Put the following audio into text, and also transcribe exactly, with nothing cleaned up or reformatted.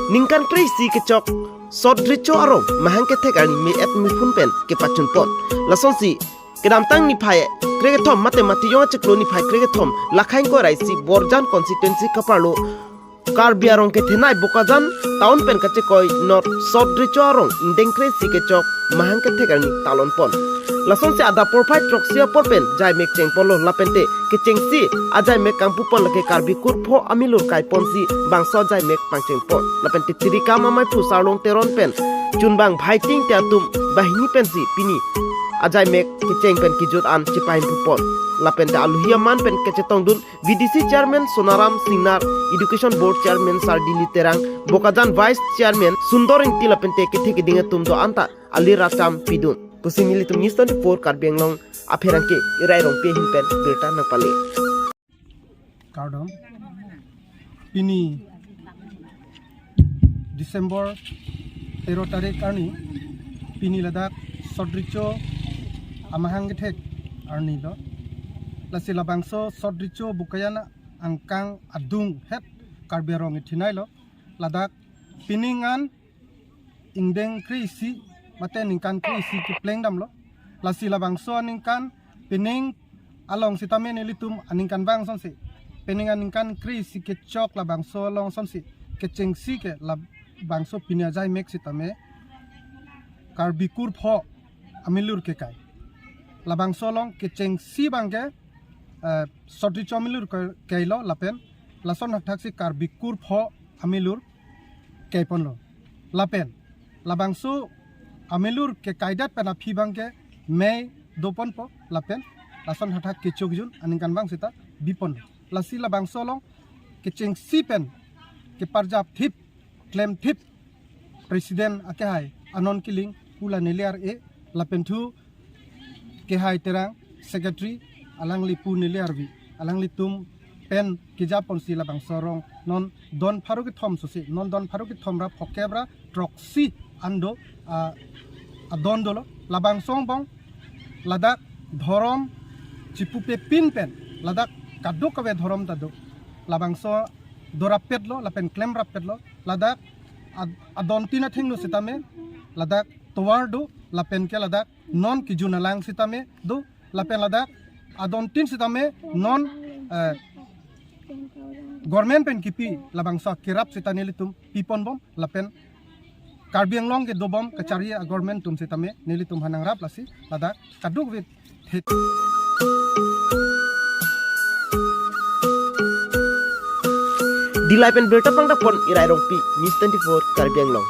Ningkan kre-isi kechok sot recho arong mahang kethek arni me-et mephun pen kepachunpon. Lasonsi kedamtang niphai krekethom mate Matijong achiklo niphai krekethom lakhai ingkoi ra isi Borjan constituency kaparlo Karbi arong kethenei Bokajan town pen kachekoi not sot recho arong ingdeng kre-isi kechok mahang kethek arni talonpon. Lasonsi adap porphai throksi apor pen jaimek chengponlo lapente kechengsi ajaimek kangpupon lake Karbi kurpho amilur kaiponsi bangso ajaimek pangchengpon. Lapente Tirikam amaiphu Sarlong Teron pen chunbang Bhaiting te atum banghini pensi pini ajaimek kecheng pen kejut an chepahimpupon. Lapente aluhi aman pen kachetongdun V D C Chairman Sonaram Singnar, Education Board Chairman Sardili Terang, Bokajan Vice Chairman Sundor Ingti lapente kethe keding atum do-an ta alir acham pidun. Pusi nelitum News twenty-four Karbi Anglong apherangke Irai Rongpi ahin pen birta nangpale. Kardom. Pini December tero tarik arni, pini ladak sot recho amahang kethek arni do. Lasi labangso sot recho Bokajan angkang adung het Karbi arong kethenei lo. Ladak pining an ingdeng kre-isi mate ningkan kre-isi kepleng damlo. Lasi labangso aningkan pining along sitame nelitum aningkanvang asonsi, pining aningkan kre-isi kechok labangso along asonsi kechengsi ke labangso pini ajaimek sitame Karbi kurpho amilur kekai. Labangso along kechengsi abangke, eh, sot recho amilur ke-, kailo lapen lason hakthaksi Karbi kurpho amilur kaiponlo. Lapen labangso amilur kekaidet pen aphi abangke mei doponpo lapen lason hathak kecho kejun aningkanvang sita biponlo. Lasi labangso along kechengsi pen keparjap thip, klem thip President akehai Anon Killing pu la neli ar-e, lapen thu kehai Terang Secretary alangli pu neli arvi, alanglitum pen kejaponsi labangso arong non don pharo kethom sosi, non don pharo kethom ra phokep ra throksi an do, ah, adon dolo. Labangso angbong ladak dhorom chipupepin pen ladak kadokave dhorom ta do. Labangso dorapetlo lapen klemrapetlo. Ladak ad-, adontin athengno sitame ladak tovar do lapen ke ladak non kejun alang sitame do lapen ladak adontin sitame non, eh, government pen kipi labangso kerap sita nelitum piponbom lapen Karbi Anglong kedobom kacharli a-government atum sitame nelitum aphan nangrap lasi ladak kadokave thit. Dillai pen birta pangdapon Irai Rongpi, News twenty-four Karbi Anglong.